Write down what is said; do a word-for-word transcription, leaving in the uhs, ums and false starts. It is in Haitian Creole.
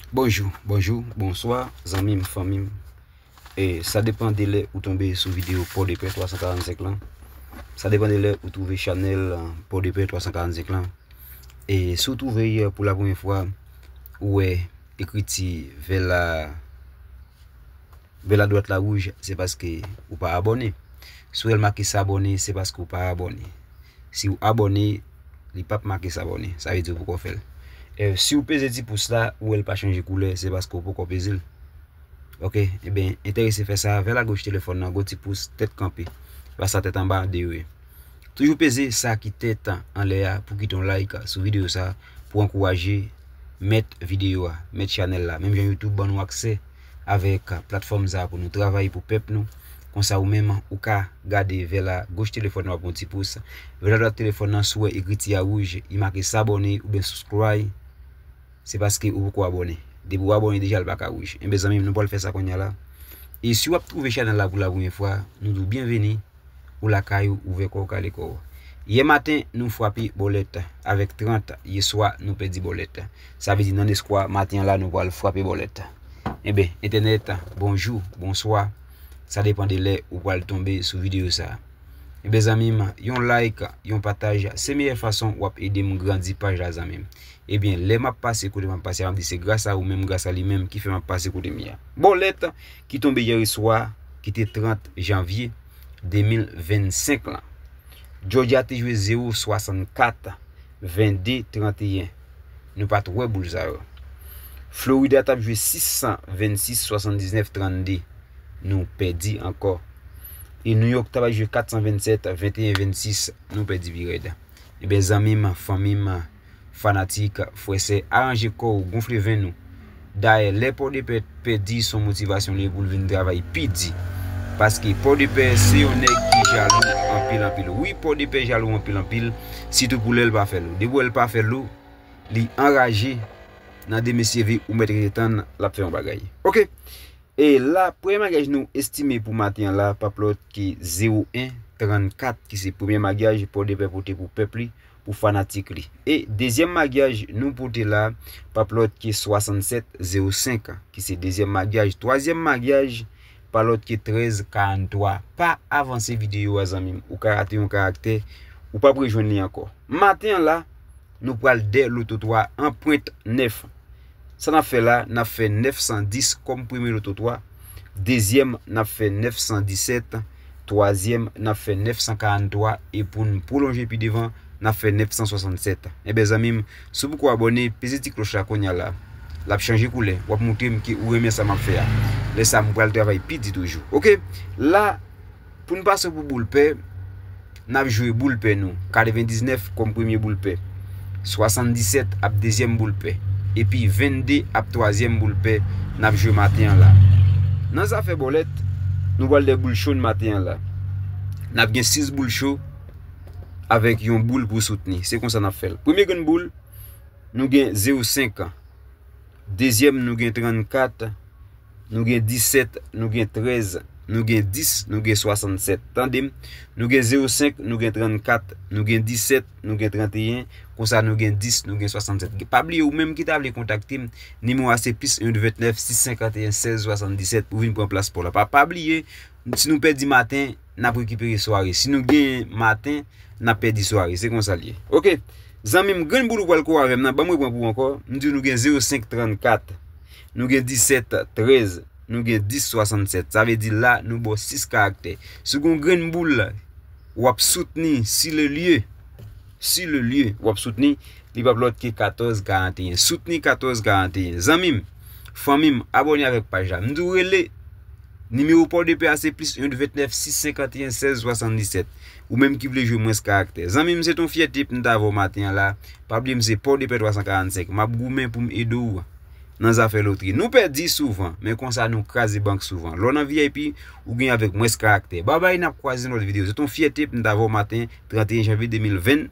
Bonjou, bonjou, bonswa, zanmi m, fanmi m. E sa depann de lè ou tonbe sou videyo Pòdepè twa san karannsenk lan. Sa depann de lè ou twouve chanèl, uh, Pòdepè twa san karannsenk lan. E si w twouve, uh, pou la premyè fwa, ou wè ekriti vè la, vè la dwat la wouj, se paske ou pa abòne. Si w wè l make s'abonner, se paske ou pa abòne. Si w abòne, li p ap make s'abonner. Sa vle di ou poko fè l. E si w peze ti pous la, ou wè l pa chanje koulè, se paske ou poko peze l. Oke, ebyen, enterese fè sa, vè la goch telefòn nan, gwo ti pous, tèt kanpe. Pasa tèt anba, de we. Toujou peze sa ki tèt anlè a pou kite yon like sou videyo sa, pou ankouraje mèt videyo a, mèt chanèl la. Menm jan YouTube ban nou aksè avèk platfòm sa pou nou travay pou pèp nou. Konsa ou menm, ou ka gade vè la goch telefòn nan, w ap yon ti pous. Vè la dwat telefòn nan, si w wè ekriti a wouj, li make s'abonner oubyen subscribe, se paske ou poko abòne. Depi w abòne deja, l pa ka wouj. Enben, zanmi m, nou pral fè sa kounye a la. E si w ap twouve chanèl la pou la premyè fwa, nou di w byenveni. Ou lakay ou, ouvè kò w, kale kò w. Yè maten, nou frape bòlèt avèk trant. Yè swa, nou pèdi bòlèt. Sa vle di, nan lespwa, maten an la, nou pral frape bòlèt. Enben, entènèt, bonjou, bonswa. Sa depann de lè ou pral tonbe sou videyo sa. Enben, zanmi m, yon like, yon pataj, se meyè fason w ap ede m grandi paj la, zanmi m. Ebyen, lè m ap pase kote m ap pase a, m ap di se gras a ou menm, gras a li menm ki fè m ap pase kote m ye a. Bòlèt ki tonbe yè swa, ki te trant janvye de mil vennsenk lan. Georgia te jwe zewo swasannkat, vennde tranteyen. Nou pa t wè boul sa yo. Florida t ap jwe sis san vennsis, swasanndiznèf trannde. Nou pèdi ankò. E New York t ap jwe kat san vennsèt, venteyen vennsis. Nou pèdi pi rèd. Ebyen, zanmi m, fanmi m, fanatik, frè, sè, aranje kò w, gonfle venn ou. Dayè, lè Pòdepè pèdi, se yon motivasyon li ye pou l vin travay pi di. Paske Pòdepè se yon nèg ki jalou anpil, anpil. Wi, Pòdepè jalou anpil, anpil, sitou pou lè l pa fè lou. Depi w wè l pa fè lou, li anraje. Nan demen si Dye vle, ou mèt rete tann, l ap fè yon bagay. Oke. E la, premye maryaj nou estime pou maten an la, p ap lòt ke zewo en trannkat, ki se premye maryaj Pòdepè pote pou pèp li, pou fanatik li. E dezyèm maryaj nou pote la, p ap lòt ke swasannsèt zewo senk, ki se dezyèm maryaj. Twazyèm maryaj, pa lòt ke trèz karanntwa. Pa avanse videyo a, zanmi m. Ou ka rate yon karaktè, ou p ap rejwenn li ankò. Maten an la, nou pral dè loto twa, anprent nèf. Sa n ap fè la, n ap fè nèf san dis kòm premye loto twa. Dezyèm, n ap fè nèf san disèt. Twazyèm, n ap fè nèf san karanntwa. E pou n pwolonje pi devan, n ap fè nèf san swasannsèt. Enben, zanmi m, si w poko abòne, peze ti klòch la kounye a la. L ap chanje koulè. W ap montre m ke ou renmen sa m ap fè a. Lè sa, m pral travay pi di toujou. Oke? La, pou n pase pou boul pè, n ap jwe boul pè nou. Katrevendiznèf kòm premye boul pè. Swasanndisèt ap dezyèm boul pè. Epi vennde ap twazyèm boul pè n ap jwe maten an la. Nan zafè bòlèt, nou pral dè boul cho n maten an la. N ap gen sis boul cho avèk yon boul pou soutni. Se konsa n ap fè l. Premye grenn boul, nou gen zewo senk. Dezyèm, nou gen trannkat, nou gen disèt, nou gen trèz, nou gen dis, nou gen swasannsèt. Tande m, nou gen zewo senk, nou gen trannkat, nou gen disèt, nou gen tranteyen, konsa nou gen dis, nou gen swasannsèt. Pa bliye, ou menm ki ta vle kontakte m, nimewo a se plis yon vennèf sis senkanteyen sèz swasanndisèt, ou vin pran plas pa w la. Pa, pa bliye, si nou pèdi maten, n ap rekipere sware. Si nou genyen maten, n ap pèdi sware. Se konsa l ye. Oke. Zanmi m, grenn boul ou pral kore avè m nan, ban m repran pou ou ankò. M di w nou gen zewo senk trannkat, nou gen disèt trèz, nou gen dis swasannsèt. Sa vle di la, nou ba w sis karaktè. Si w gen yon grenn boul, w ap soutni, si le lye, si le lye, w ap soutni, li p ap lòt ke katòz karanteyen. Soutni katòz karanteyen. Zanmi m, fanmi m, abòne avèk paj la. M di w rele. Nimewo Pòdepè a se plis yon vennèf sis senkanteyen sèz swasanndisèt. Ou menm ki vle jwe mwens karaktè. Zanmi m, se t on fyète pou m ta avè w maten an la. Pa bliye m se Pòdepè twa san karannsenk. M ap goumen pou m ede w nan zafè lotri. Nou pèdi souvan, men konsa nou kraze bank souvan. Lè w nan V I P, ou gen avèk mwens karaktè. Babay, n ap kwaze nan lòt videyo. Se t on fyète pou m ta avè w maten, tranteyen janvye de mil ven.